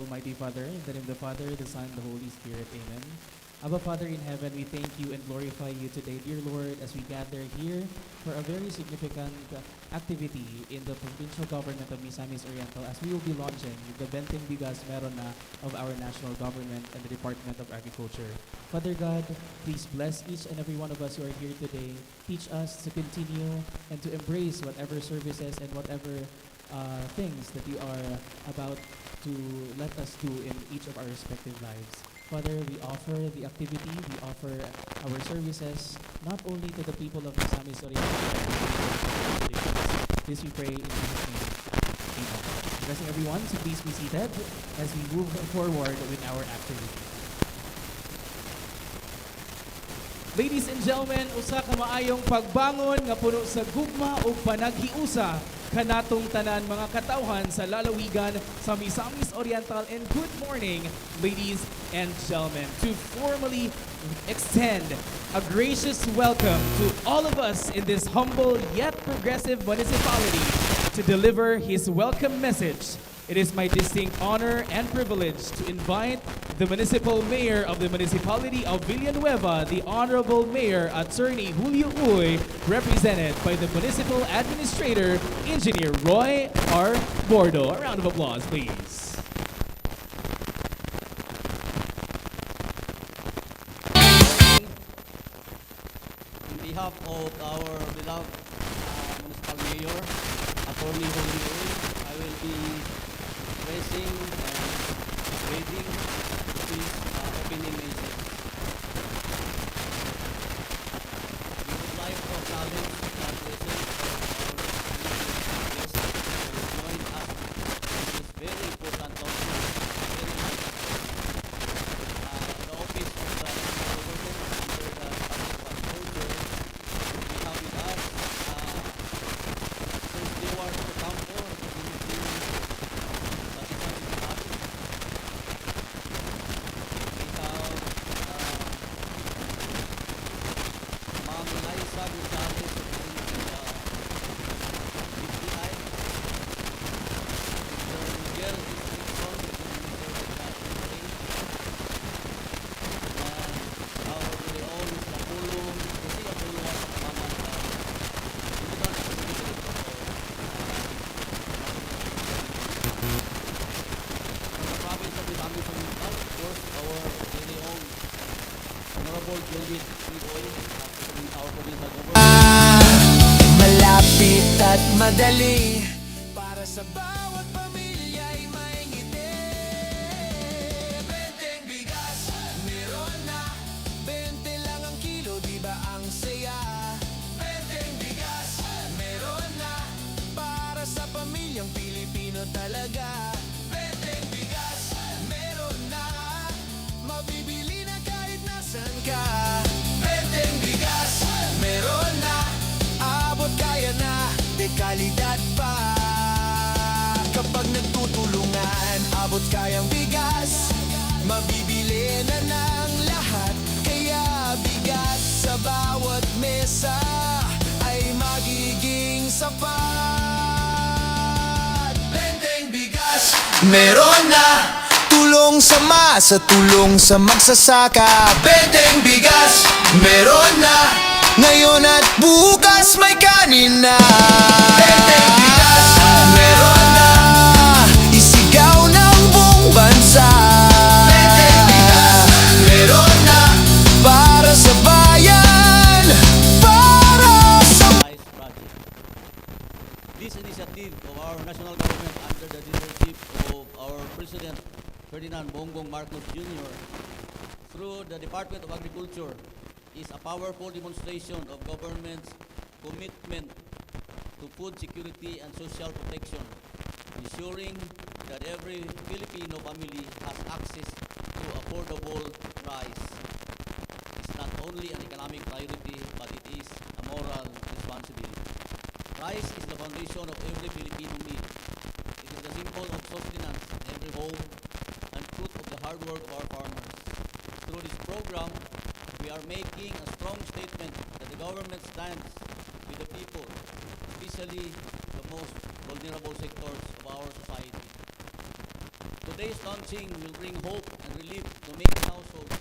Almighty Father, in the name of the Father, the Son, the Holy Spirit. Amen. Abba Father in heaven, we thank you and glorify you today, dear Lord, as we gather here for a very significant activity in the provincial government of Misamis Oriental as we will be launching the Benteng Bigas Meron Na of our national government and the Department of Agriculture. Father God, please bless each and every one of us who are here today. Teach us to continue and to embrace whatever services and whatever things that you are about to let us do in each of our respective lives. Father, we offer the activity, we offer our services not only to the people of Misamis Oriental, but to the people of the Philippines. This we pray in Jesus' name. Amen. Requesting everyone to please be seated as we move forward with our activity. Ladies and gentlemen, usa ka maayong pagbangon nga puno sa gugma ug panaghiusa kanatong tanan mga katawhan sa lalawigan sa Misamis Oriental, and good morning, ladies and gentlemen. To formally extend a gracious welcome to all of us in this humble yet progressive municipality, to deliver his welcome message, it is my distinct honor and privilege to invite the Municipal Mayor of the Municipality of Villanueva, the Honorable Mayor Attorney Julio Uy, represented by the Municipal Administrator, Engineer Roy R. Bordo. A round of applause, please. On behalf of our beloved Municipal Mayor, Attorney Julio Uy, I will be raising and reading his opening message. We would like to acknowledge the presence of our guests who joined us in this very important launching, very nice. The office of the national government under the Department of Agriculture, we have with us Sir Stewart Ocampo, representing the Misamis Province. We have Ma'am Eliza Gonzalez, representing the BPI. Mr. Miguel Dixon, representing the NRA. And our very own Mr. Apollo, Jose Apollo Maman, Regional Executive Director of from the province of Misamis Oriental, of course, our very own Honorable Juliet P. Uy, our provincial governor. Malapit at madali para sa bawat pamilya'y may ngiti. Benteng bigas, meron na. 20 lang ang kilo, di ba ang saya? Benteng bigas, meron na. Para sa pamilyang Pilipino talaga. Benteng bigas, meron na. Mabibili na kahit nasan ka. Benteng bigas, meron na. Abot kaya na, de kalidad pa. Kapag nagtutulungan, abot kayang bigas, mabibili na ng lahat. Kaya bigas sa bawat mesa ay magiging sapat. Benteng bigas, meron na. Tulong sa masa, tulong sa magsasaka. Benteng bigas, meron na. Ngayon at bukas may kanin na. Benteng bigas, meron na. Isigaw ng buong bansa. Benteng bigas, meron na. Para sa bayan, para sa Rice Project. This initiative of our national government under the leadership of our President Ferdinand Bongbong Marcos Jr. through the Department of Agriculture is a powerful demonstration of government's commitment to food security and social protection, ensuring that every Filipino family has access to affordable rice. It's not only an economic priority, but it is a moral responsibility. Rice is the foundation of every Filipino meal. It is the symbol of sustenance in every home and fruit of the hard work of our farmers. Through this program, we are making a strong statement that the government stands with the people, especially the most vulnerable sectors of our society. Today, Today's launching will bring hope and relief to many households.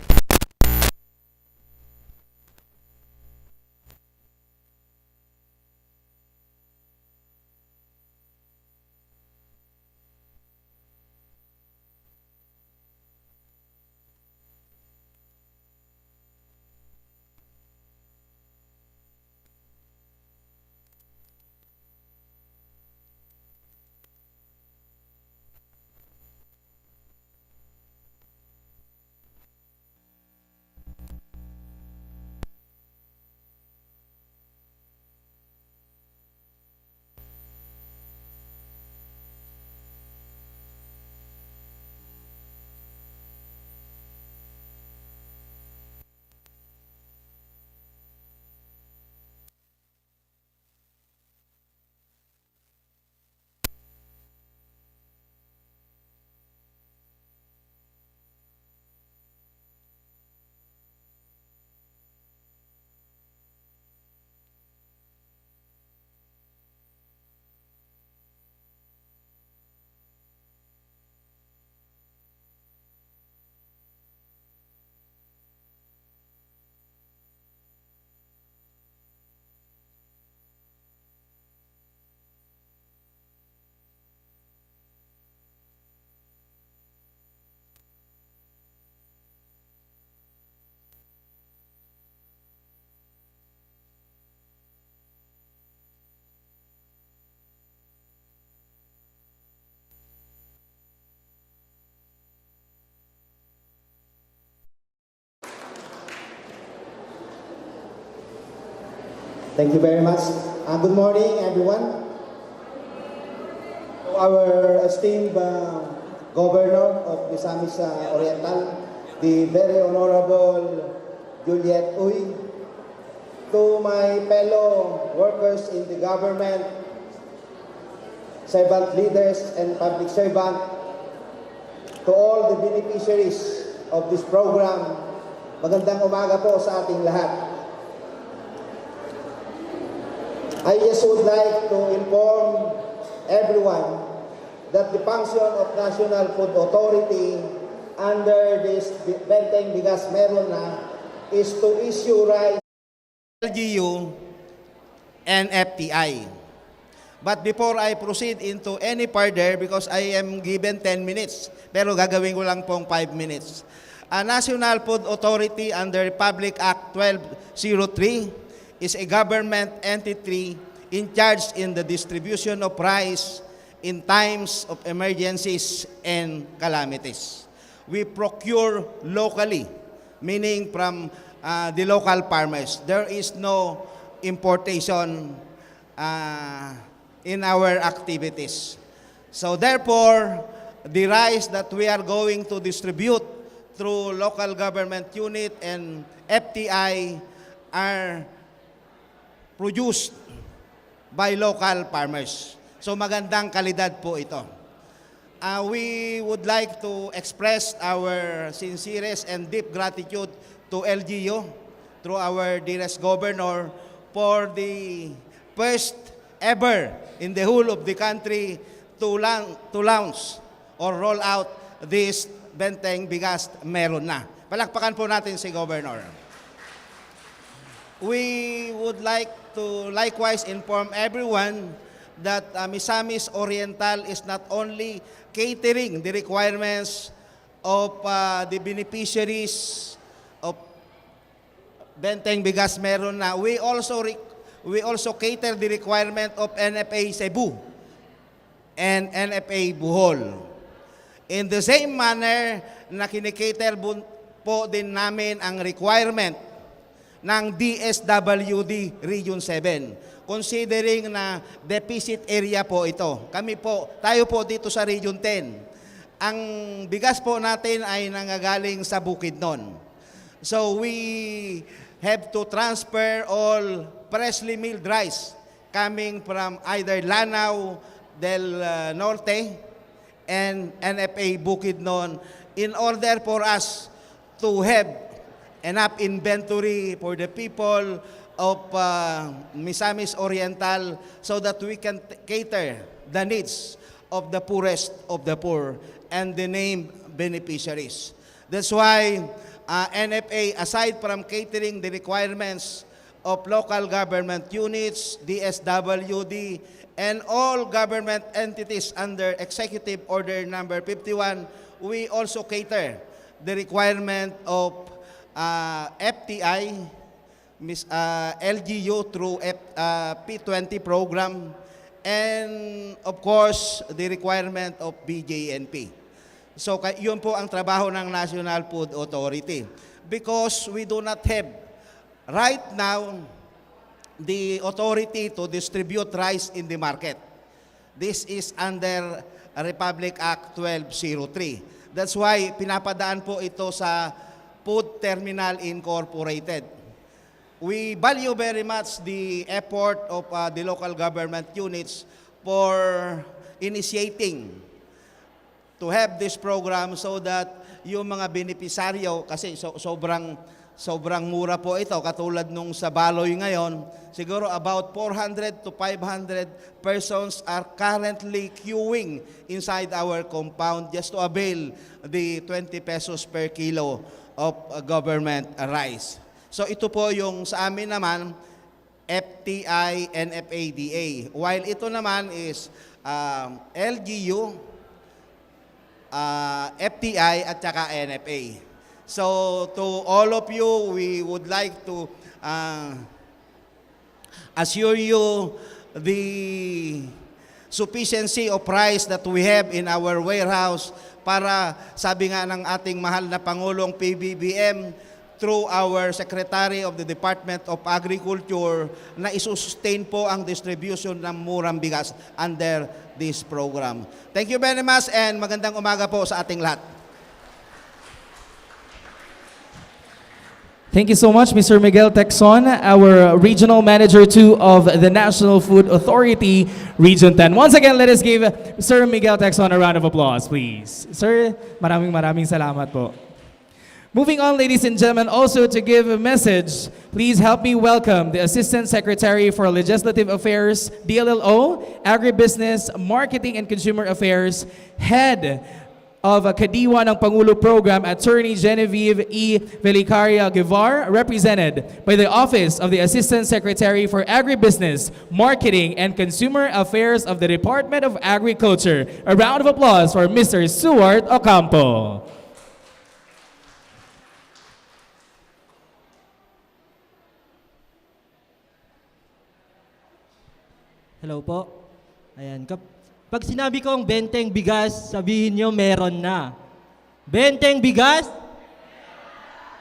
Thank you very much. Good morning, everyone. To our esteemed Governor of Misamis Oriental, the very Honorable Juliet Uy, to my fellow workers in the government, servant leaders and public servant, to all the beneficiaries of this program, magandang umaga po sa ating lahat. I just would like to inform everyone that the function of National Food Authority under this Benteng Bigas Meron Na is to issue rice LGU and FTI. But before I proceed into any further, because I am given 10 minutes, pero gagawin ko lang pong 5 minutes. A National Food Authority under Republic Act 1203 is a government entity in charge in the distribution of rice in times of emergencies and calamities. We procure locally, meaning from the local farmers. There is no importation in our activities. So therefore, the rice that we are going to distribute through local government unit and FTI are produced by local farmers. So magandang kalidad po ito. We would like to express our sincerest and deep gratitude to LGU through our dearest governor for the first ever in the whole of the country to launch or roll out this Benteng Bigas Meron Na. Palakpakan po natin si Governor. We would like to likewise inform everyone that Misamis Oriental is not only catering the requirements of the beneficiaries of Benteng Bigas Meron Na, we also cater the requirement of NFA Cebu and NFA Bohol. In the same manner na kinikater po din namin ang requirement ng DSWD Region 7. Considering na deficit area po ito. Kami po, tayo po dito sa Region 10. Ang bigas po natin ay nanggagaling sa Bukidnon. So we have to transfer all freshly milled rice coming from either Lanao del Norte and NFA Bukidnon in order for us to have enough inventory for the people of Misamis Oriental so that we can cater the needs of of the poorest of the poor and the named beneficiaries. That's why NFA, aside from catering the requirements of local government units, DSWD, and all government entities under Executive Order number 51, we also cater the requirement of FTI, LGU through P20 program, and of course, the requirement of BJNP. So yun po ang trabaho ng National Food Authority. Because we do not have right now the authority to distribute rice in the market. This is under Republic Act 1203. That's why pinapadaan po ito sa Food Terminal Incorporated. We value very much the effort of the local government units for initiating to have this program so that yung mga benepisaryo, kasi sobrang sobrang mura po ito, katulad nung sa Baloy ngayon, siguro about 400 to 500 persons are currently queuing inside our compound just to avail the 20 pesos per kilo of government rice. So ito po yung sa amin naman, FTI, NFADA. While ito naman is LGU, FTI at saka NFA. So to all of you, we would like to assure you the sufficiency of rice that we have in our warehouse para, sabi nga ng ating mahal na Pangulong PBBM through our Secretary of the Department of Agriculture na isusustain po ang distribution ng murang bigas under this program. Thank you very much and magandang umaga po sa ating lahat. Thank you so much, Mr. Miguel Texon, our Regional Manager 2 of the National Food Authority, Region 10. Once again, let us give Sir Miguel Texon a round of applause, please. Sir, maraming maraming salamat po. Moving on, ladies and gentlemen, also to give a message, please help me welcome the Assistant Secretary for Legislative Affairs, DLLO, Agribusiness, Marketing and Consumer Affairs, Head of Kadiwa ng Pangulo Program, Attorney Genevieve E. Velicaria Guevarra, represented by the Office of the Assistant Secretary for Agribusiness, Marketing, and Consumer Affairs of the Department of Agriculture. A round of applause for Mr. Stuart Ocampo. Hello po. Ayan. Pag sinabi kong benteng bigas, sabihin nyo meron na. Benteng bigas?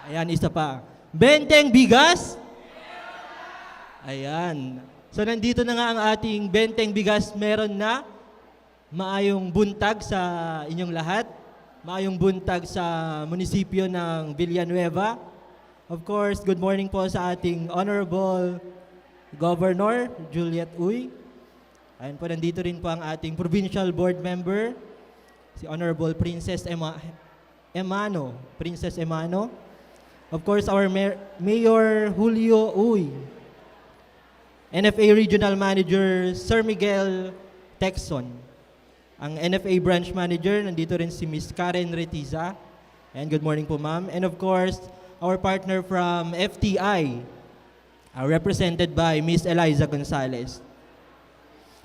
Ayan, isa pa. Benteng bigas? Ayan. So nandito na nga ang ating benteng bigas meron na. Maayong buntag sa inyong lahat. Maayong buntag sa munisipyo ng Villanueva. Of course, good morning po sa ating Honorable Governor Juliet Uy. Ayan po, nandito rin po ang ating Provincial Board Member, si Honorable Princess Emano. Princess Emano. Of course, our Mayor Julio Uy. NFA Regional Manager Sir Miguel Texon. Ang NFA Branch Manager, nandito rin si Miss Karen Retiza. And good morning po, ma'am. And of course, our partner from FTI, represented by Miss Eliza Gonzalez.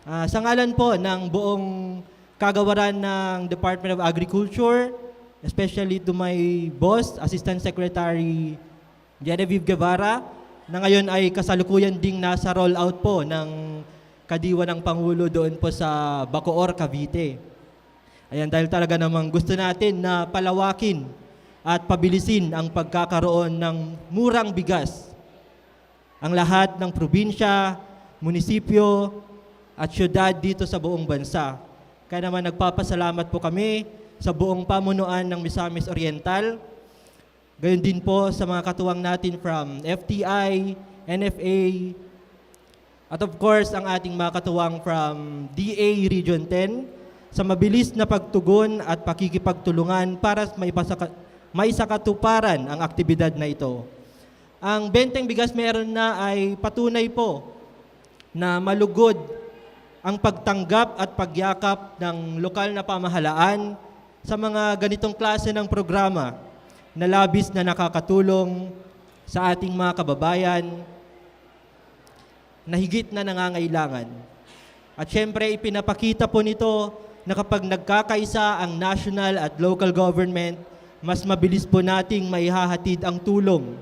Sa ngalan po ng buong kagawaran ng Department of Agriculture, especially to my boss, Assistant Secretary Genevieve Guevara, na ngayon ay kasalukuyan ding nasa rollout po ng Kadiwa ng Pangulo doon po sa Bacoor, Cavite. Ayan, dahil talaga namang gusto natin na palawakin at pabilisin ang pagkakaroon ng murang bigas. Ang lahat ng probinsya, munisipyo, at syudad dito sa buong bansa. Kaya naman nagpapasalamat po kami sa buong pamunuan ng Misamis Oriental. Gayon din po sa mga katuwang natin from FTI, NFA, at of course ang ating mga katuwang from DA Region 10 sa mabilis na pagtugon at pakikipagtulungan para maisakatuparan ang aktibidad na ito. Ang benteng bigas meron na ay patunay po na malugod Ang pagtanggap at pagyakap ng lokal na pamahalaan sa mga ganitong klase ng programa na labis na nakakatulong sa ating mga kababayan na higit na nangangailangan. At syempre, ipinapakita po nito na kapag nagkakaisa ang national at local government, mas mabilis po nating maihahatid ang tulong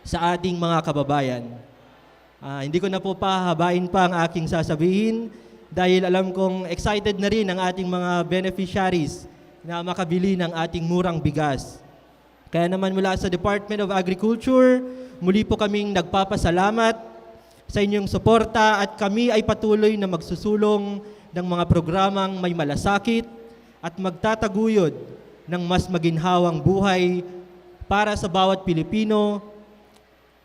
sa ating mga kababayan. Hindi ko na po pahabain pa ang aking sasabihin dahil alam kong excited na rin ang ating mga beneficiaries na makabili ng ating murang bigas. Kaya naman mula sa Department of Agriculture, muli po kaming nagpapasalamat sa inyong suporta at kami ay patuloy na magsusulong ng mga programang may malasakit at magtataguyod ng mas maginhawang buhay para sa bawat Pilipino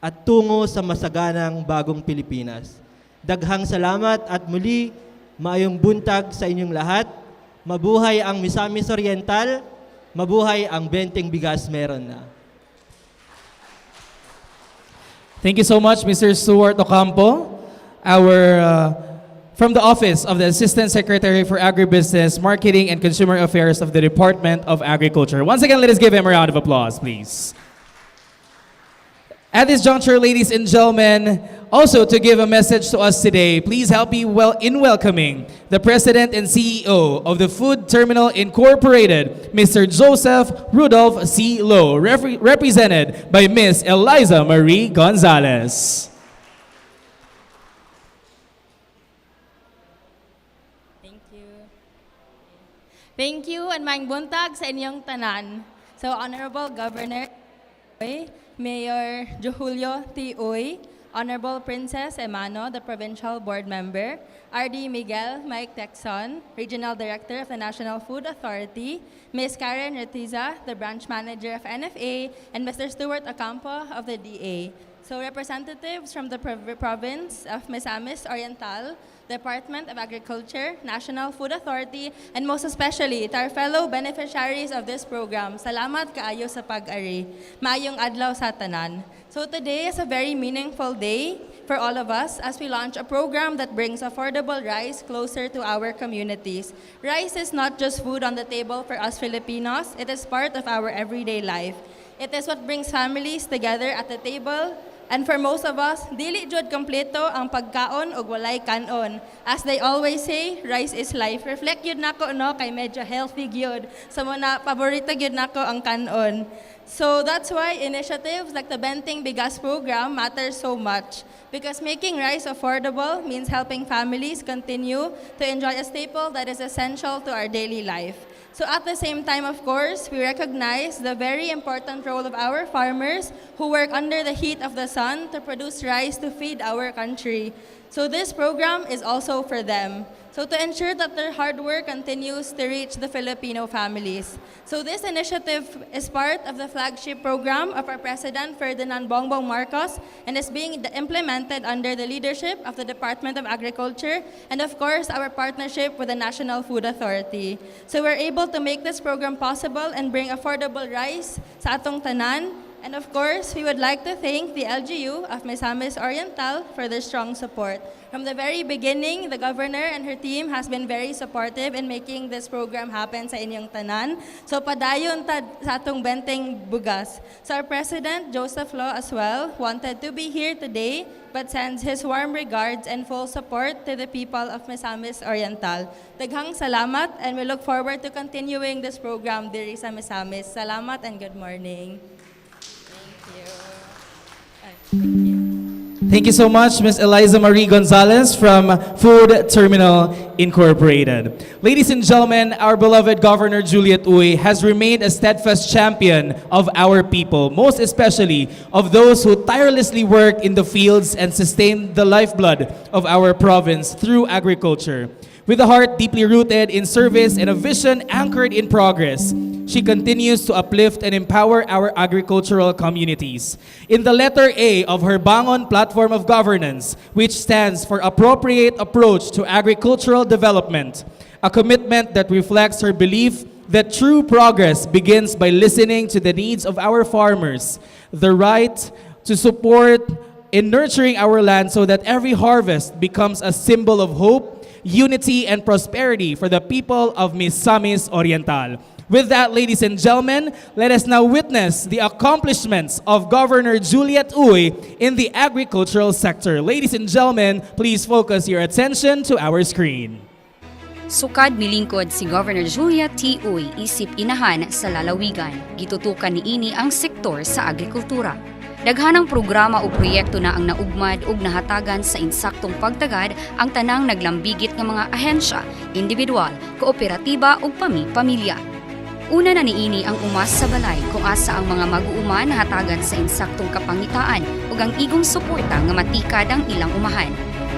at tungo sa masaganang bagong Pilipinas. Daghang salamat at muli, maayong buntag sa inyong lahat. Mabuhay ang Misamis Oriental, mabuhay ang Benteng Bigas Meron Na. Thank you so much, Mr. Stuart Ocampo, our from the Office of the Assistant Secretary for Agribusiness, Marketing, and Consumer Affairs of the Department of Agriculture. Once again, let us give him a round of applause, please. At this juncture, ladies and gentlemen, also to give a message to us today, please help me well in welcoming the President and CEO of the Food Terminal Incorporated, Mr. Joseph Rudolph C. Lowe, represented by Ms. Eliza Marie Gonzalez. Thank you. Thank you and maayong buntag sa inyong tanan. So, Honorable Governor Uy, Mayor Julio T. Uy, Honorable Princess Emano, the Provincial Board Member, RD Miguel Mike Texon, Regional Director of the National Food Authority, Ms. Karen Retiza, the Branch Manager of NFA, and Mr. Stuart Ocampo of the DA. So representatives from the province of Misamis Oriental, Department of Agriculture, National Food Authority, and most especially to our fellow beneficiaries of this program. Salamat kaayo sa pag-ari. Maayong adlaw sa tanan. So today is a very meaningful day for all of us as we launch a program that brings affordable rice closer to our communities. Rice is not just food on the table for us Filipinos, it is part of our everyday life. It is what brings families together at the table. And for most of us, dili jud kompleto ang pagkaon og walay kanon. As they always say, rice is life. Reflect gyud nako, no, kay medyo healthy gyud. So mao na paborito gyud nako ang kanon. So that's why initiatives like the Benteng Bigas program matter so much, because making rice affordable means helping families continue to enjoy a staple that is essential to our daily life. So at the same time, of course, we recognize the very important role of our farmers who work under the heat of the sun to produce rice to feed our country. So this program is also for them. So to ensure that their hard work continues to reach the Filipino families. So this initiative is part of the flagship program of our President Ferdinand Bongbong Marcos and is being implemented under the leadership of the Department of Agriculture and, of course, our partnership with the National Food Authority. So we're able to make this program possible and bring affordable rice sa atong tanan. And of course, we would like to thank the LGU of Misamis Oriental for their strong support. From the very beginning, the governor and her team has been very supportive in making this program happen sa inyong tanan. So padayon ta sa atong benteng bugas. So our President, Joseph Lo, as well, wanted to be here today but sends his warm regards and full support to the people of Misamis Oriental. Daghang salamat, and we look forward to continuing this program diri sa Misamis. Salamat and good morning. Thank you. Ay, thank you. Thank you so much, Ms. Eliza Marie Gonzalez from Food Terminal Incorporated. Ladies and gentlemen, our beloved Governor Juliet Uy has remained a steadfast champion of our people, most especially of those who tirelessly work in the fields and sustain the lifeblood of our province through agriculture. With a heart deeply rooted in service and a vision anchored in progress, she continues to uplift and empower our agricultural communities. In the letter A of her Bangon platform of governance, which stands for Appropriate Approach to Agricultural Development, a commitment that reflects her belief that true progress begins by listening to the needs of our farmers, the right to support in nurturing our land so that every harvest becomes a symbol of hope, unity, and prosperity for the people of Misamis Oriental. With that, ladies and gentlemen, let us now witness the accomplishments of Governor Juliet Uy in the agricultural sector. Ladies and gentlemen, please focus your attention to our screen. Sukad milingkod si Governor Julia T. Uy isip inahan sa lalawigan. Gitutukan niini ang sektor sa agrikultura. Daghanang programa o proyekto na ang naugmad ug nahatagan sa insaktong pagtagad ang tanang naglambigit nga mga ahensya, individual, kooperatiba ug pami-pamilya. Una na niini ang umas sa balay kung asa ang mga mag-uuma nahatagan sa insaktong kapangitaan ug ang igong suporta nga matikad ang ilang umahan.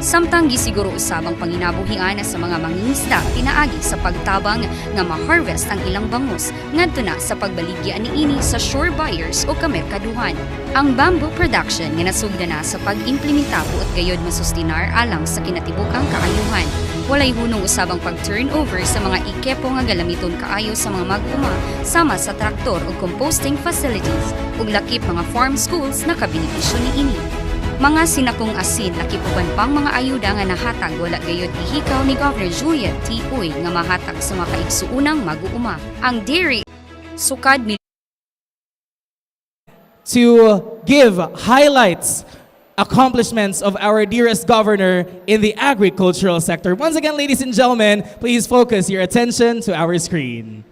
Samtang gisiguro usab ang panginabuhian sa mga mangingisda pinaagi sa pagtabang nga ma-harvest ang ilang bangus ngadto na sa pagbaligya niini sa shore buyers o kamerkaduhan. Ang bamboo production nga nasugda na sa pag-implementa buot gayod masustinar alang sa kinatibuk-ang kaayuhan. Walay hunong usab ang pag-turnover sa mga ikepo nga galamiton kaayo sa mga mag-uma sama sa traktor ug composting facilities ug lakip mga farm schools na kabenepisyo niini. Mga sinakong asin lakip uban pang mga ayuda nga nahatag wala gayod gihikaw ni Governor Juliet T. Uy nga mahatag sa mga kaigsuonang mag-uuma. Ang dairy sukad mi To give highlights, accomplishments of our dearest governor in the agricultural sector. Once again, ladies and gentlemen, please focus your attention to our screen.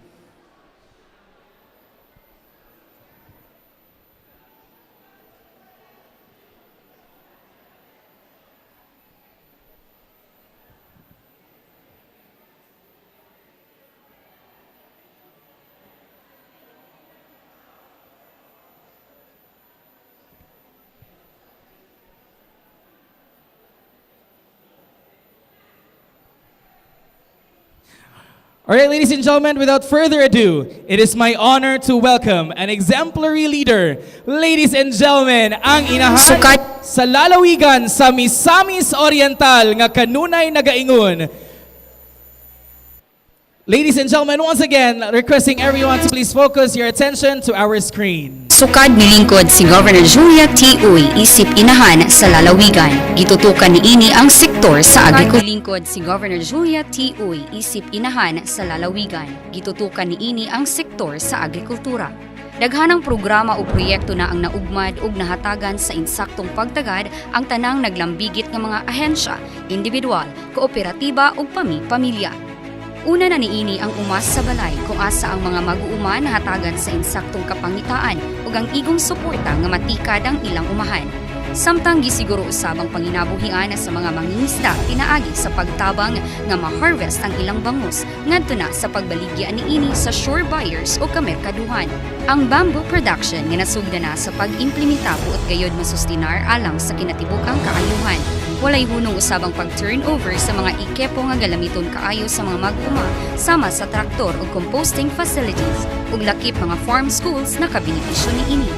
All right, ladies and gentlemen, without further ado, it is my honor to welcome an exemplary leader. Ladies and gentlemen, ang inahan sa lalawigan sa Misamis Oriental nga kanunay nagaingon. Ladies and gentlemen, once again, requesting everyone to please focus your attention to our screen. Sukad nilingkod si Governor Julia T. Uy isip inahan sa lalawigan. Gitutukan niini ang sektor sa agrikultura. Nilingkod si Governor Julia T. Uy isip inahan sa lalawigan. Gitutukan niini ang sektor sa agrikultura. Daghanang programa o proyekto na ang naugmad ug nahatagan sa insaktong pagtagad ang tanang naglambigit nga mga ahensya, individual, kooperatiba ug pami-pamilya. Una na niini ang umas sa balay kung asa ang mga mag-uuma nahatagan sa insaktong kapangitaan ug ang igong suporta nga matikad ang ilang umahan. Samtang gisiguro usab ang panginabuhian sa mga mangingisda pinaagi sa pagtabang nga ma-harvest ang ilang bangus ngadto na sa pagbaligya niini sa shore buyers o kamerkaduhan. Ang bamboo production nga nasugda na sa pag-implementa buot gayod masustinar alang sa kinatibuk-ang kaayuhan. Walay hunong usab ang pag-turnover sa mga ikepo nga galamiton kaayo sa mga mag-uma sama sa traktor ug composting facilities ug lakip mga farm schools na kabenepisyo niini.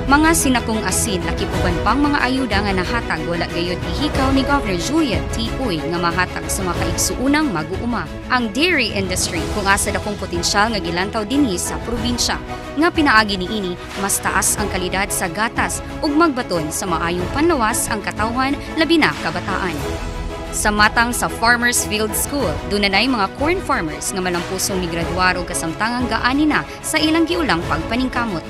Mga sinakong asin lakip uban pang mga ayuda nga nahatag wala gayod gihikaw ni Governor Juliet T. Uy nga mahatag sa mga kaigsuonang mag-uuma. Ang dairy industry kung asa dakong potensyal nga gilantaw dinhi sa probinsya nga pinaagi niini mas taas ang kalidad sa gatas ug magbaton sa maayong panlawas ang katawhan labi na kabataan. Sa matang sa Farmers Field School, dunanay mga corn farmers nga malampusong migraduar og kasamtangang gaani na sa ilang giulang pagpaningkamot.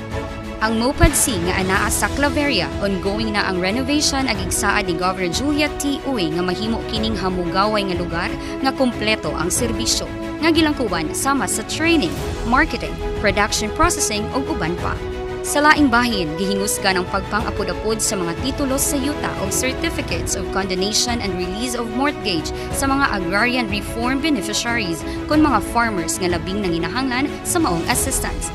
Ang Mopad C nga anaa sa Claveria, ongoing na ang renovation ag igsaad ni Governor Julia T. Uy nga mahimo kining hamugaway nga lugar nga kumpleto ang serbisyo nga gilangkuban sama sa training, marketing, production processing ug uban pa. Sa laing bahin, gihingusgan ang pagpang-apod-apod sa mga titulo sa yuta o certificates of condonation and release of mortgage sa mga agrarian reform beneficiaries kon mga farmers nga labing nanginahanglan sa maong assistance.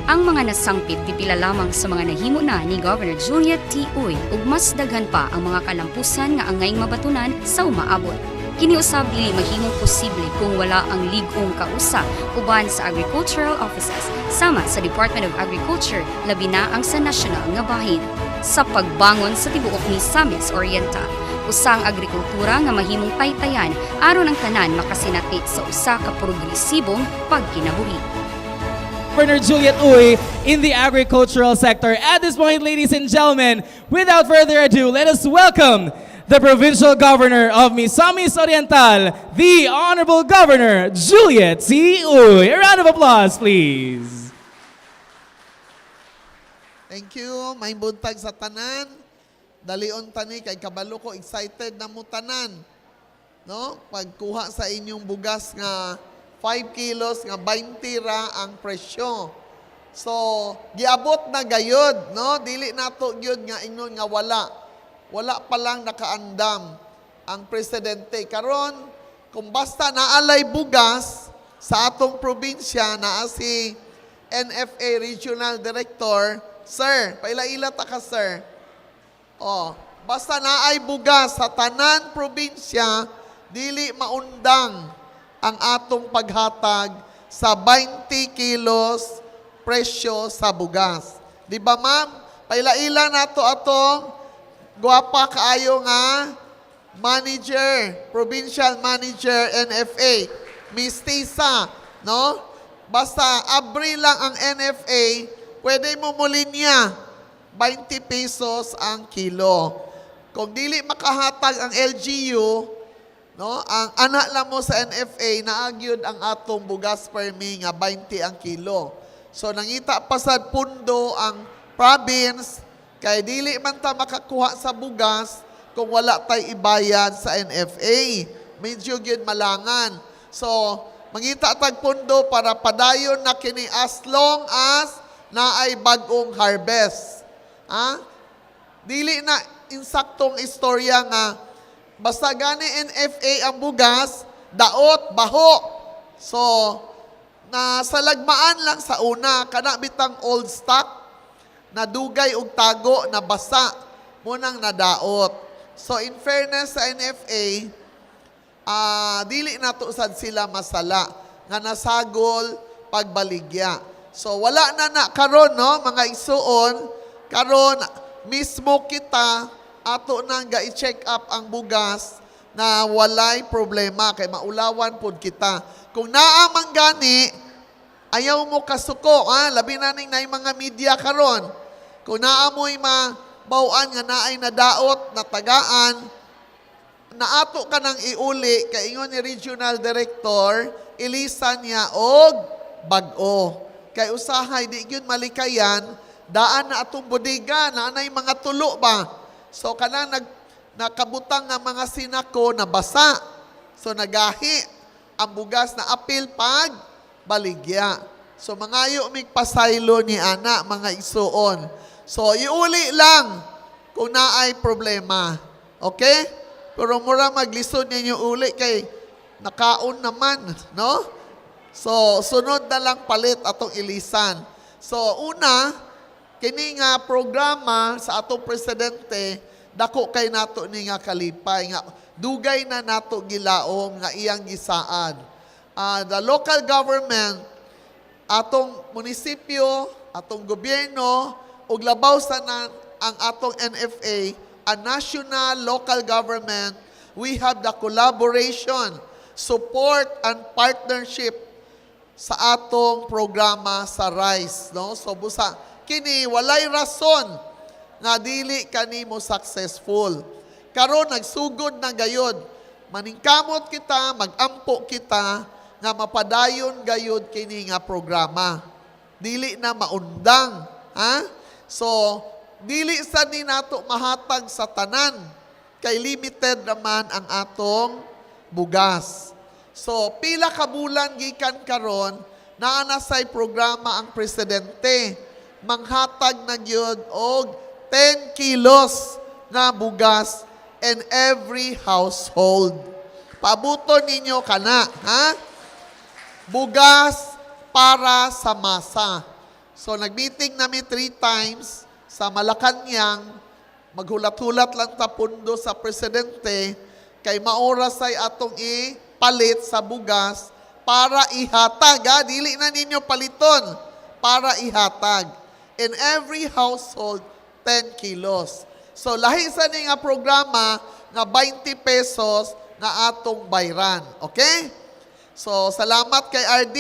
Ang mga nasangpit pipila lamang sa mga nahimo na ni Governor Juliet T. Uy ug mas daghan pa ang mga kalampusan nga angay mabatunan sa umaabot. Kini usab dili mahimong posible kung wala ang lig-ong kausa uban sa agricultural offices sama sa Department of Agriculture labi na ang sa national nga bahin. Sa pagbangon sa tibuok Misamis Oriental, usang agrikultura nga mahimong taytayan aron ang tanan makasinati sa usa ka progresibong pagkinabuhi. Governor Juliet Uy in the agricultural sector. At this point, ladies and gentlemen, without further ado, let us welcome the Provincial Governor of Misamis Oriental, the Honorable Governor Juliet C. Uy. A round of applause, please. Thank you. Maayong buntag sa tanan. Dalion tani kay kabalo ko, excited na mo tanan. No? Pagkuha sa inyong bugas nga 5 kilos nga 20 ra ang presyo. So, giabot na gayod, no? Dili nato gyud nga ingnon nga wala. Wala pa lang nakaandam ang presidente. Karon, kung basta naalay bugas sa atong probinsya, naa si NFA Regional Director, sir, paila-ila ta ka, sir. Oh, basta naay bugas sa tanan probinsya, dili maundang ang atong paghatag sa 20 kilos presyo sa bugas. Di ba, ma'am? Paila-ila nato atong gwapa kaayo nga manager, provincial manager NFA, Miss Tisa, no? Basta abri lang ang NFA, pwede mo mulinya 20 pesos ang kilo. Kung dili makahatag ang LGU, no, ang anak lang mo sa NFA, naagyod ang atong bugas permi nga 20 ang kilo. So nangita pa sad pundo ang province kay dili man ta makakuha sa bugas kung wala tay ibayad sa NFA. Medyo gyud malangan. So mangita tag pundo para padayon na kini as long as naay bag-ong harvest. Ha? Dili na insaktong istorya nga basta gani NFA ang bugas, daot, baho. So, na sa lagmaan lang sa una, kana bitang old stock, na dugay og tago, na basa, munang nadaot. So, in fairness sa NFA, dili nato sad sila masala nga nasagol pagbaligya. So wala na na karon, no, mga igsuon, karon mismo kita ato nang ga-check up ang bugas na walay problema kay maulawan pod kita. Kung naa man gani, ayaw mo kasuko, ha? Labi na ning naay mga media karon. Kung naa mo'y mabaw-an nga naay nadaot, natagaan, naato ka nang iuli kay ingon ni regional director, ilisan niya og bag-o. Kay usahay di gyud malikayan, daan na atong bodega, naa nay mga tulo ba. So kanang nag nakabutang nga mga sinako na basa. So nagahi ang bugas na apil pag baligya. So mangayo mig pasaylo ni ana, mga igsuon. So iuli lang kung naay problema. Okay? Pero mura maglisod ninyo uli kay nakaon naman, no? So sunod na lang palit atong ilisan. So una, kini nga programa sa atong presidente, dako kay nato ni nga kalipay nga dugay na nato gilaom nga iyang gisaad. The local government, atong munisipyo, atong gobyerno, ug labaw sa na, ang atong NFA, a national local government, we have the collaboration, support and partnership sa atong programa sa rice, no? So busa kini walay rason nga dili kanimo successful. Karon nagsugod na gayod. Maningkamot kita, magampo kita nga mapadayon gayod kini nga programa. Dili na maundang, ha? So dili sa ni nato mahatag sa tanan kay limited naman ang atong bugas. So pila ka bulan gikan karon, naa na say programa ang presidente, manghatag na gyud og 10 kilos na bugas in every household. Paabuton ninyo kana, ha? Bugas para sa masa. So nag-meeting nami three times sa Malacanang, maghulat-hulat lang ta pundo sa presidente kay maora say atong ipalit sa bugas para ihatag, ha? Dili na ninyo paliton, para ihatag. In every household, 10 kilos. So lahi sa ni nga programa nga 20 pesos nga atong bayran. Okay? So salamat kay RD.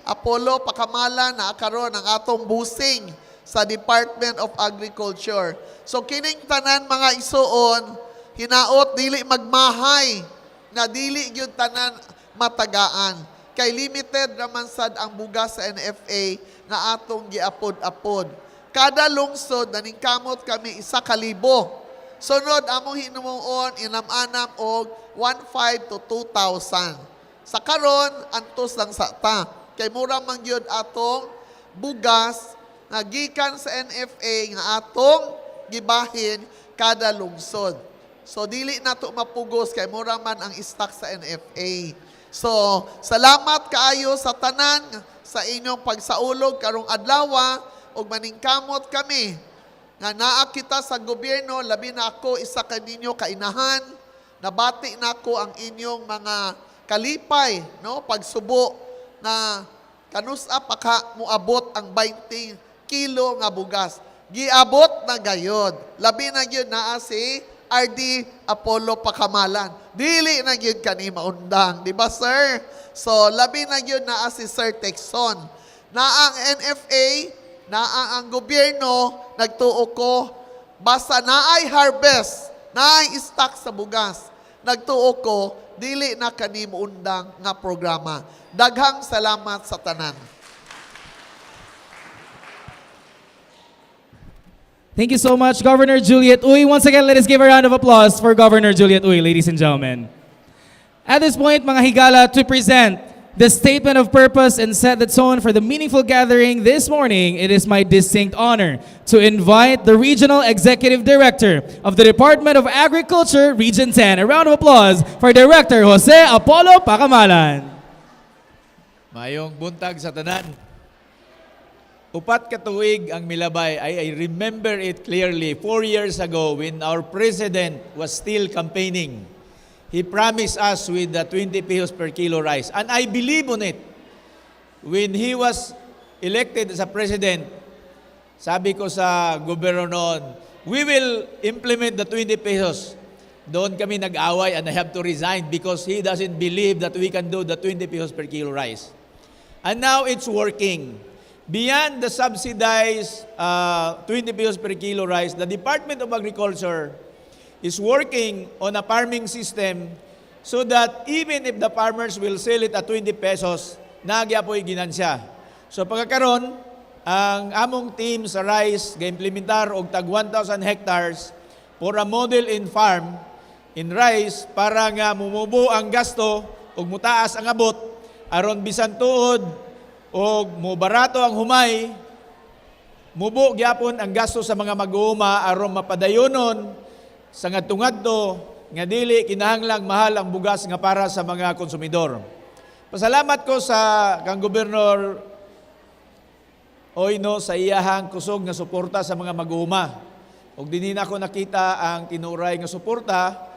Apollo Pacamalan na karon ang atong busing sa Department of Agriculture. So kining tanan, mga igsuon, hinaot dili magmahay na dili gyud tanan matagaan. Kay limited raman sad ang bugas sa NFA nga atong giapod-apod. Kada lungsod naningkamot kami 1,000. Sunod among hinuon inam-anam og 1.5 to 2,000. Sa karon antos lang sa ta. Kay mura man gyud atong bugas nga gikan sa NFA nga atong gibahin kada lungsod. So dili na to mapugos kay mura man ang stock sa NFA. So salamat kaayo sa tanan sa inyong pagsaulog karong adlaw ug maningkamot kami nga naa kita sa gobyerno. Labi na ako, isa kaninyo kainahan, nabati nako ang inyong mga kalipay, no, pagsubo na kanusa pa ka moabot ang 20 kilo nga bugas. Giabot na gayod. Labi na gyud naa si RD Apollo Pacamalan. Dili na gyud kani maundang, di ba, sir? So labi na gyud naa si Sir Texon. Naa ang NFA, naa ang gobyerno, nagtuo ko basta naay harvest, naay stock sa bugas, nagtuo ko dili na kani moundang nga programa. Daghang salamat sa tanan. Thank you so much, Governor Juliet Uy. Once again, let us give a round of applause for Governor Juliet Uy, ladies and gentlemen. At this point, mga higala, to present the statement of purpose and set the tone for the meaningful gathering this morning, it is my distinct honor to invite the Regional Executive Director of the Department of Agriculture, Region 10. A round of applause for Director Jose Apollo Pacamalan. Mayong buntag sa tanan. 4 ka tuig ang milabay. I remember it clearly. 4 years ago, when our president was still campaigning, he promised us with the 20 pesos per kilo rice. And I believe on it. When he was elected as a president, sabi ko sa gobyerno noon, "We will implement the 20 pesos." Doon kami nag-away and I have to resign because he doesn't believe that we can do the 20 pesos per kilo rice. And now it's working. Beyond the subsidized 20 pesos per kilo rice, the Department of Agriculture is working on a farming system so that even if the farmers will sell it at 20 pesos, naa gyapoy ginansya. So pagkakaron, ang among team sa rice ga-implementar og tag 1,000 hectares for a model in farm in rice para nga mumubo ang gasto ug mutaas ang abot aron bisan tuod og mubarato ang humay, mubo gyapon ang gasto sa mga mag-uuma aron mapadayonon sa ngadto-ngadto nga dili kinahanglang mahal ang bugas nga para sa mga konsumidor. Pasalamat ko sa kang Gobernador Oino sa iyahang kusog nga suporta sa mga mag-uuma. Ug dinhi nako nakita ang tinuray nga suporta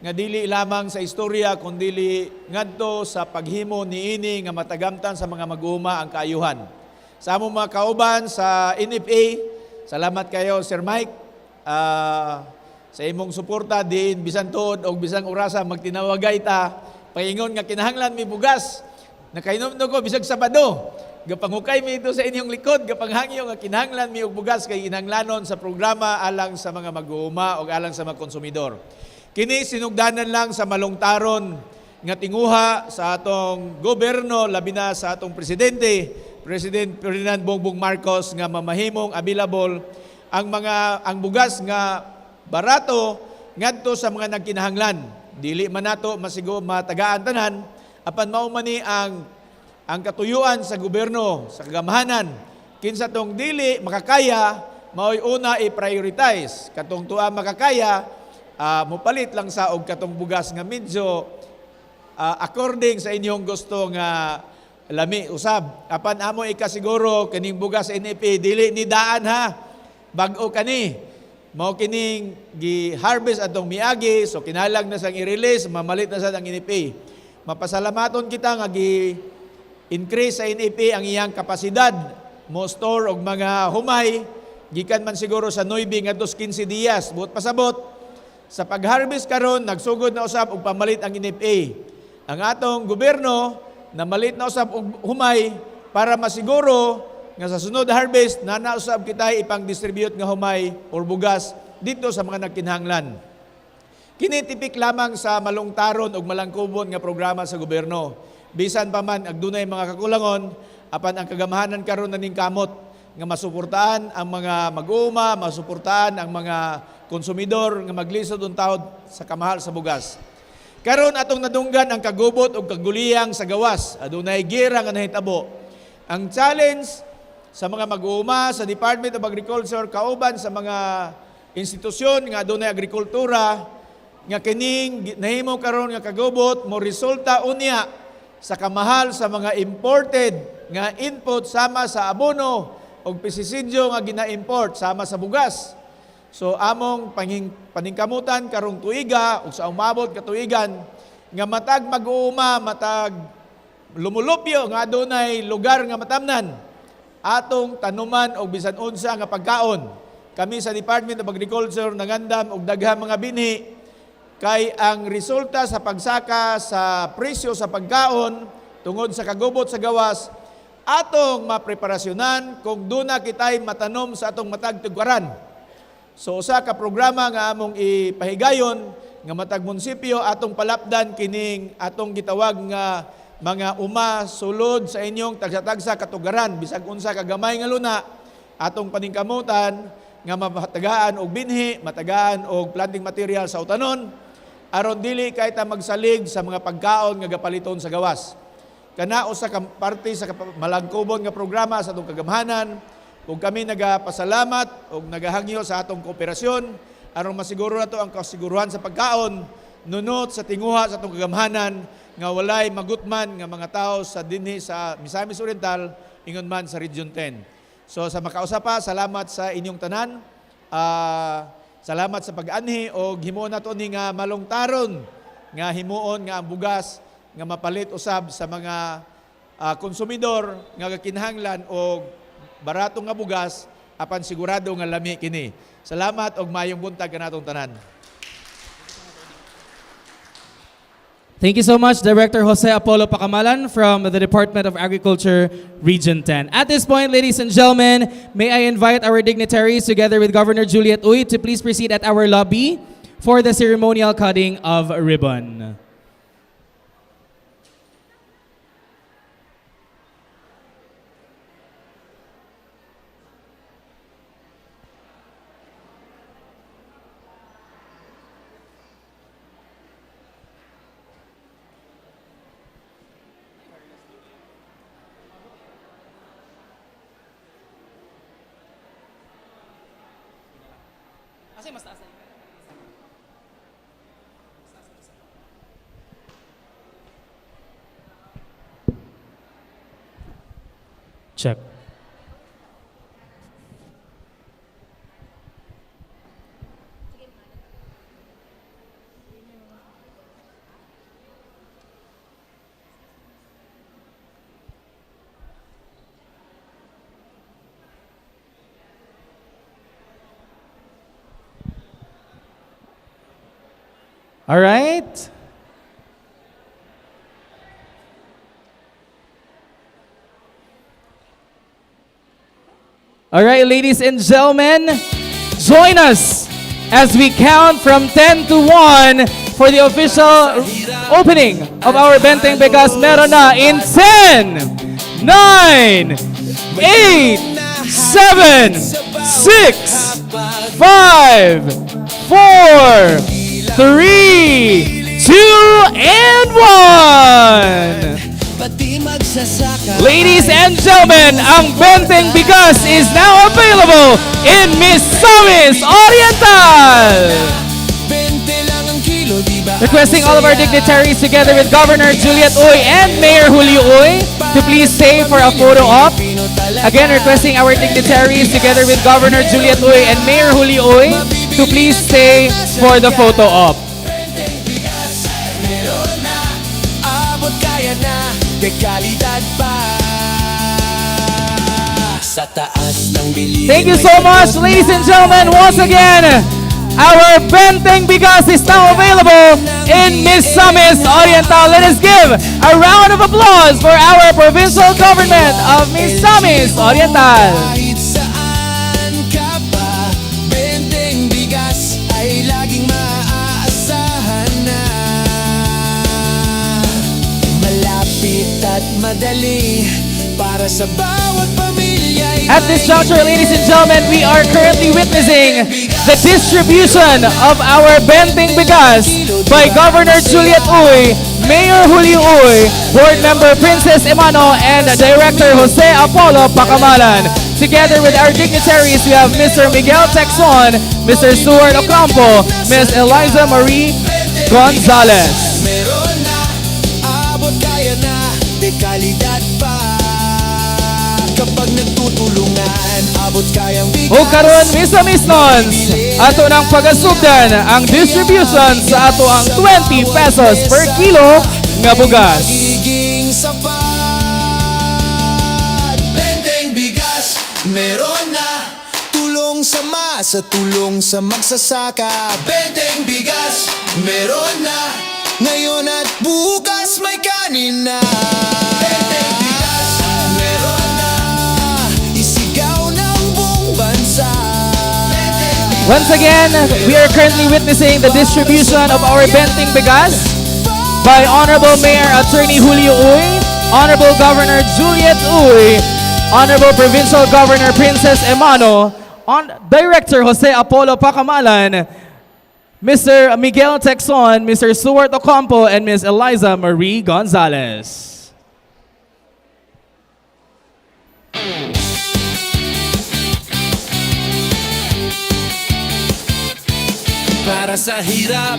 nga dili lamang sa istorya kundili ngadto sa paghimo niini nga matagamtan sa mga mag-uuma ang kaayuhan. Sa among mga kauban sa NFA, salamat kayo, Sir Mike, sa imong suporta din bisan tuod og bisang orasa magtinawagay ta paingon nga kinahanglan mi bugas. Nakainom ko bisag Sabado. Gapanghukay mi ito sa inyong likod, gapanghangyo nga kinahanglan mi og bugas kay kinahanglanon sa programa alang sa mga mag-uuma o alang sa mga konsumidor. Kini sinugdanan lang sa malungtaron nga tinguha sa atong gobyerno, labi na sa atong presidente, President Ferdinand Bongbong Marcos, nga mamahimong available ang bugas nga barato ngadto sa mga nagkinahanglan. Dili man nato masigo matagaan tanan, apan mao man ni ang katuyuan sa gobyerno sa kagamhanan. Kinsa tong dili makakaya, mao'y una i-prioritize. Katong tuwa makakaya, mopalit lang sa og katong bugas nga medyo according sa inyong gusto nga lami usab. Apan amo ikasiguro kining bugas sa NFA dili ni daan ha. Bag-o kani. Mao kining gi-harvest atong miagi, so kinahanglan na sang i-release, mamalit na sad ang NFA. Mapasalamaton kita nga gi increase sa NFA ang iyang kapasidad mo store og mga humay gikan man siguro sa 9 ngadto 15 dias. Buot pasabot, sa pag-harvest karon nagsugod na usab og pamalit ang NFA. Ang atong gobyerno namalit na usab og humay. para masiguro nga sa sunod harvest na nausab kita ipang-distribute nga humay or bugas dito sa mga nagkinahanglan. Kini tipik lamang sa malungtaron ug malangkubon nga programa sa gobyerno. Bisan pa man agdunay mga kakulangon, apan ang kagamhanan karon na ning kamot nga masuportaan ang mga mag-uuma, masuportaan ang mga konsumidor nga maglisod taod sa kamahal sa bugas. Karon atong nadunggan ang kagubot ug kaguliyang sa gawas. Adunay gira nga nahitabo. Ang challenge sa mga mag-uuma sa Department of Agriculture kauban sa mga institusyon nga adunay agrikultura nga kining nahimo karon nga kagubot mo resulta unya sa kamahal sa mga imported nga input sama sa abono ug pestisidyo nga gina-import sama sa bugas. So among paningkamutan karong tuiga ug sa umabot katuigan nga matag mag-uuma, matag lumulupyo nga adunay lugar nga matamnan atong tanuman og bisan unsa nga pagkaon. Kami sa Department of Agriculture nangandam og daghang mga binhi kay ang resulta sa pagsaka sa presyo sa pagkaon tungod sa kagubot sa gawas atong mapreparasyonan kung duna kitay matanom sa atong matag tugwaran. So usa ka programa nga among ipahigayon nga matag munisipyo atong palapdan kining atong gitawag nga mga uma sulod sa inyong tagsa-tagsa katugaran bisag unsa ka gamay nga luna atong paningkamutan nga matagaan og binhi, matagaan og planting material sa utanon aron dili kay ta magsalig sa mga pagkaon nga gapaliton sa gawas. Kana usa ka parte sa malangkubon nga programa sa atong kagamhanan ug kami nagapasalamat ug nagahangyo sa atong kooperasyon aron masiguro nato ang kasiguruhan sa pagkaon nunot sa tinguha sa atong kagamhanan nga walay magutman nga mga tao sa dinhi sa Misamis Oriental ingon man sa Region 10. So sa makausa pa, salamat sa inyong tanan. Salamat sa pag-anhi og himuon nato ni nga malungtaron nga himuon nga ang bugas nga mapalit usab sa mga konsumidor nga gakinahanglan og barato nga bugas apan sigurado nga lami kini. Salamat og maayong buntag kanatong tanan. Thank you so much, Director Jose Apollo Pacamalan from the Department of Agriculture, Region 10. At this point, ladies and gentlemen, may I invite our dignitaries together with Governor Juliet Uy to please proceed at our lobby for the ceremonial cutting of ribbon. Check. All right. All right, ladies and gentlemen, join us as we count from 10 to 1 for the official opening of our Benteng Bigas Meron Na in 10, 9, 8, 7, 6, 5, 4, 3, 2, and 1. Ladies and gentlemen, ang Benteng Bigas is now available in Misamis Oriental! Requesting all of our dignitaries together with Governor Juliet Uy and Mayor Julio Uy to please stay for a photo op. Again, requesting our dignitaries together with Governor Juliet Uy and Mayor Julio Uy to please stay for the photo op. Thank you so much, ladies and gentlemen. Once again, Our Benteng Bigas is now available in Misamis Oriental. Let us give a round of applause for our provincial government of Misamis Oriental. Kahit saan ka pa, benteng bigas ay laging maaasahan na. Malapit at madali para sa bawat pamilya. At this juncture, ladies and gentlemen, we are currently witnessing the distribution of our Benteng Bigas by Governor Juliet Uy, Mayor Julio Uy, Board Member Princess Emano, and Director Jose Apollo Pacamalan. Together with our dignitaries, we have Mr. Miguel Texon, Mr. Stuart Ocampo, Ms. Eliza Marie Gonzalez. Meron na, abot kaya na, de kalidad pa. Kapag nagtutulungan, abot kayang bigas. O karon, Misamisnons, ato nang pagasugdan ang distribution sa ato ang 20 pesos per kilo nga bugas. Magiging sapat. Benteng bigas, meron na. Tulong sa masa, tulong sa magsasaka. Benteng bigas, meron na. Ngayon at bukas may kanin na. Benteng bigas, meron na. Isigaw ng buong bansa. Once again, we are currently witnessing the distribution of our Benteng Bigas by Honorable Mayor Attorney Julio Uy, Honorable Governor Juliet Uy, Honorable Provincial Governor Princess Emano, on Director Jose Apollo Pacamalan, Mr. Miguel Texon, Mr. Stuart Ocampo, and Ms. Eliza Marie Gonzalez. Para sa hirap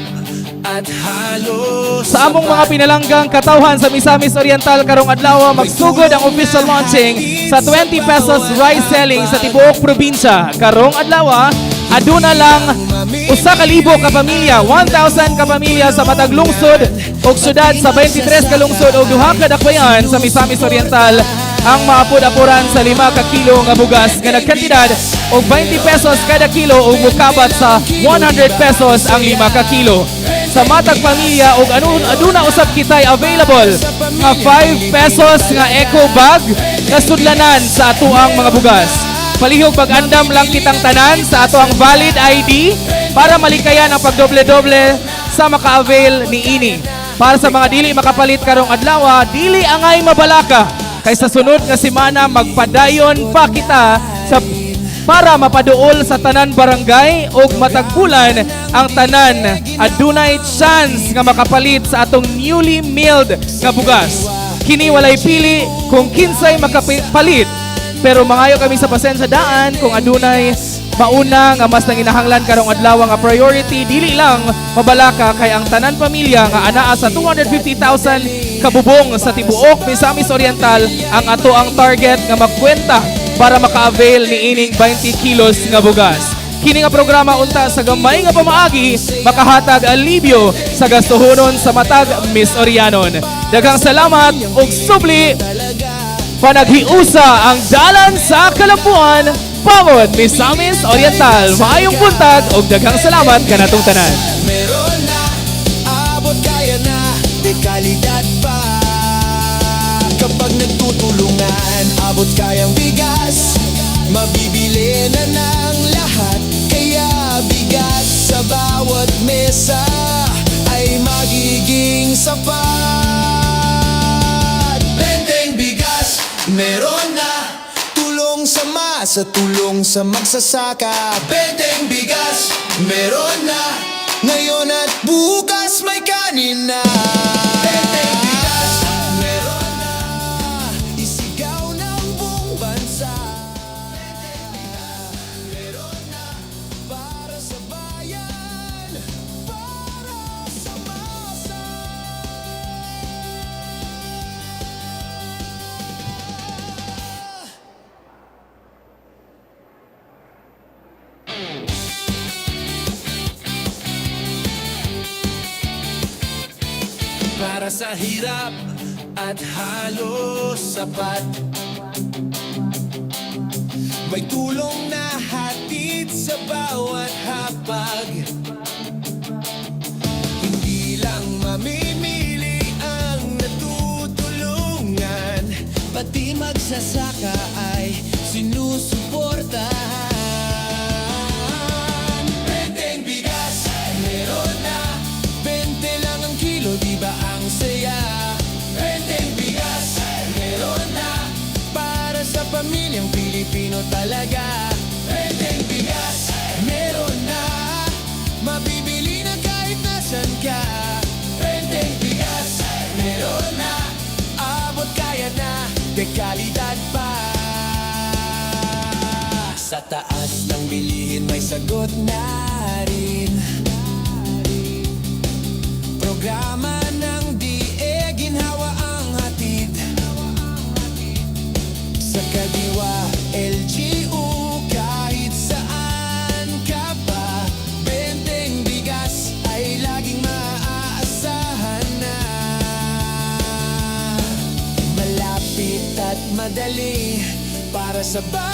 at halos Sa among mga pinalanggang katawhan sa Misamis Oriental karong adlaw, magsugod ang official launching sa 20 pesos rice selling sa tibuok probinsya. Karong adlaw, aduna lang 1,000 ka pamilya, 1,000 ka pamilya sa matag lungsod ug syudad sa 23 ka lungsod ug duha ka dakbayan sa Misamis Oriental ang maapod-apuran sa 5 ka kilo nga bugas nga nagkantidad og 20 pesos kada kilo ug mukabat sa 100 pesos ang 5 ka kilo sa matag pamilya, ug aduna usab kitay available nga 5 pesos nga eco bag nga sudlanan sa atoang mga bugas. Palihog pag-andam lang kitang tanan sa ato ang valid ID para malikayan ang pagdoble-doble sa maka-avail ni ini. Para sa mga dili makapalit karong adlaw, dili angay mabalaka kay sa sunod nga semana magpadayon pa kita sa para mapaduol sa tanan barangay ug matag bulan ang tanan adunay chance nga makapalit sa atong newly milled nga bugas. Kini walay pili kung kinsay makapalit, pero mangayo kami sa pasensya daan kung adunay mauna nga mas nanginahanglan karong adlaw nga priority. Dili lang mabalaka kay ang tanan pamilya nga anaa sa 250,000 kabubong sa tibuok Misamis Oriental ang ato ang target nga magkwenta para maka-avail ni ining 20 kilos nga bugas. Kini nga programa unta sa gamay nga pamaagi makahatag alibyo sa gastuhonon sa matag Misorianon. Daghang salamat ug subli, panaghiusa ang dalan sa Kalambuan, Pamod Misamis Oriental. Maayong buntag ug daghang salamat kanatong tanan. Meron na, abot kaya na, de kalidad pa. Kapag nagtutulungan, abot kayang bigas, mabibili na ng lahat. Kaya bigas sa bawat mesa ay magiging sapat. Benteng bigas, meron na. Tulong sa masa, tulong sa magsasaka. Benteng bigas, meron na. Ngayon at bukas may kanin na. Benteng bigas, meron na. Isigaw ng buong bansa. Benteng bigas, meron na. Para sa bayan, para sa masa. Para sa hirap at halos sapat, may tulong na hatid sa bawat hapag. Magsasaka ay sinusuportahan. Benteng bigas, meron na. 20 lang ang kilo, di ba ang saya? Benteng bigas, meron na. Para sa pamilyang Pilipino talaga. Benteng bigas, meron na. Mabibili na kahit nasan ka. Benteng bigas, meron na. Abot kaya na, de kalidad pa. Sa taas ng bilihin, may sagot na rin. Programa ng DA, ginhawa ang hatid. Sa Kadiwa, LGU, kahit saan ka pa, benteng bigas ay laging maaasahan na. Malapit at madali para sa bawat